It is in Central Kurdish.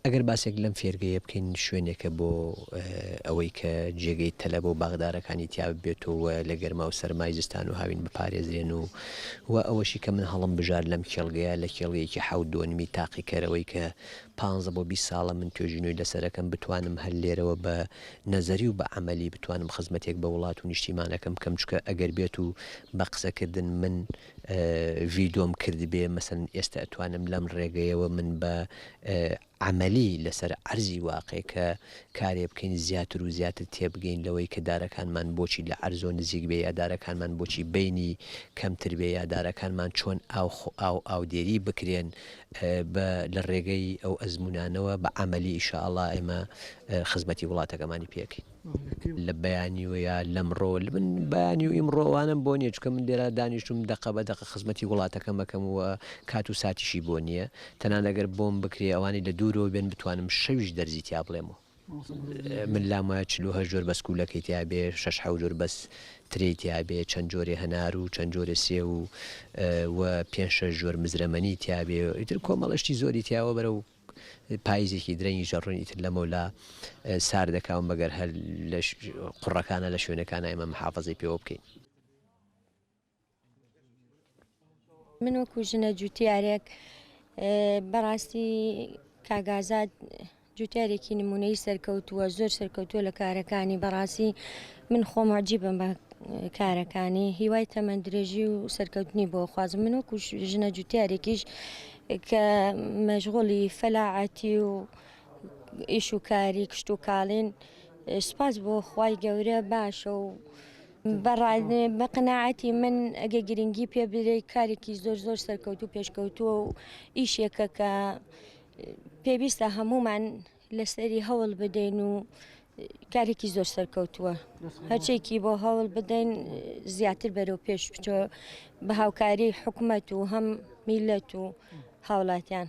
ئەگەر باسێک لەم فێرگەیە بکەین شوێنێکە بۆ ئەوەی کە جێگەی تەلەبە و باخدارەکانی تیا ببێتەوە و لە گەرما و سەرمای زستان و هاوین بپارێزرێن و و ئەوەشی کە من هەڵم بژارد لەم کێڵگەیە لە کێڵگەیەکی حەوت دۆنمی تاقیکەرەوەی کە پانزە بۆ 20 ساڵە من توێژینەوەی لەسەرەکەم بتوانم هەر لێرەوە بە نەزەری و بە عەمەلی بتوانم خزمەتێک بە وڵات و نیشتیمانەکەم بکەم چونکە ئەگەر بێت و بە قسەکردن من ڤیدۆم کردبێ مەسەلەن ئێستا ئەتوانم لەم ڕێگەیەوە من بە عەمەلی لەسەر عەرزی واقع کە کارێ بکەین زیاتر و زیاتر تێبگەین لەوەی کە دارەکانمان بۆچی لە عەرزۆ نزیک بێ یا دارەکانمان بۆچی بەینی کەمتر بێ یا دارەکانمان چۆن ئاو ئاو ئاودێری بکرێن بە لە ڕێگەی ئەو ئەزموونانەوە بە عەمەلی ئیشاڵا ئێمە خزمەتی وڵاتەکەمانی پێکەین. لە بەیانی و یا لەمڕۆ من بەیانی و ئیمڕۆ ئەوانەم بۆ نییە چونکە من لێرە دانیشتوم دەقە بە دەقە خزمەتی وڵاتەکەم ئەکەم و کات و ساتیشی بۆ نییە تەنانەت ئەگەر بۆم بکرێ ئەوانەی لە دوورەوە بێن بتوانم شەویش دەرزی تیا بڵێمەوە من لام وایە 48 جۆر بەس کوولەکەی تیا بێ شەش حەوت جۆر بەس ترێی تیا بێ چەند جۆرێ هەنار و چەند جۆرێ سێو و و پێنج شەش جۆر مزرەمەنی تیا بێ ئیتر کۆمەڵە شتی زۆری تیاوە بەرەو پایزێکی درەنگیش دەڕۆین ئیتر لەمەولا سارد دەکا و مەگەر هەر لە قوڕەکانە لە شوێنەکانە ئێمە محافەزەی پێوە بکەین. من وەکو ژنە جوتیارێک بەڕاستی کاک ئازاد جوتیارێکی نمونەی سەرکەوتووە زۆر سەرکەوتووە لە کارەکانی بەڕاستی من خۆم عجیبم بە کارەکانی هیوای تەمەن درێژی و سەرکەوتنی بۆ خوازم من وەکو ژنە جوتیارێکیش کە مەشغوڵی فەلاعەتی و ئیش و کاری کشت و کاڵین سوپاس بۆ خوای گەورە باشە و بە قەناعەتی من ئەگە گرنگی پێ بدرێت کارێکی زۆر زۆر سەرکەوتو پێشکەوتووە و ئیشێکە کە پێویستە هەمومان لەسەری هەوڵ بدەین و کارێکی زۆر سەرکەوتووە هەرچێکی بۆ هەوڵ بدەین زیاتر بەرەو پێش بچۆ بە هاوکاری حکومەت و هەم میلەت و هاوڵاتیان.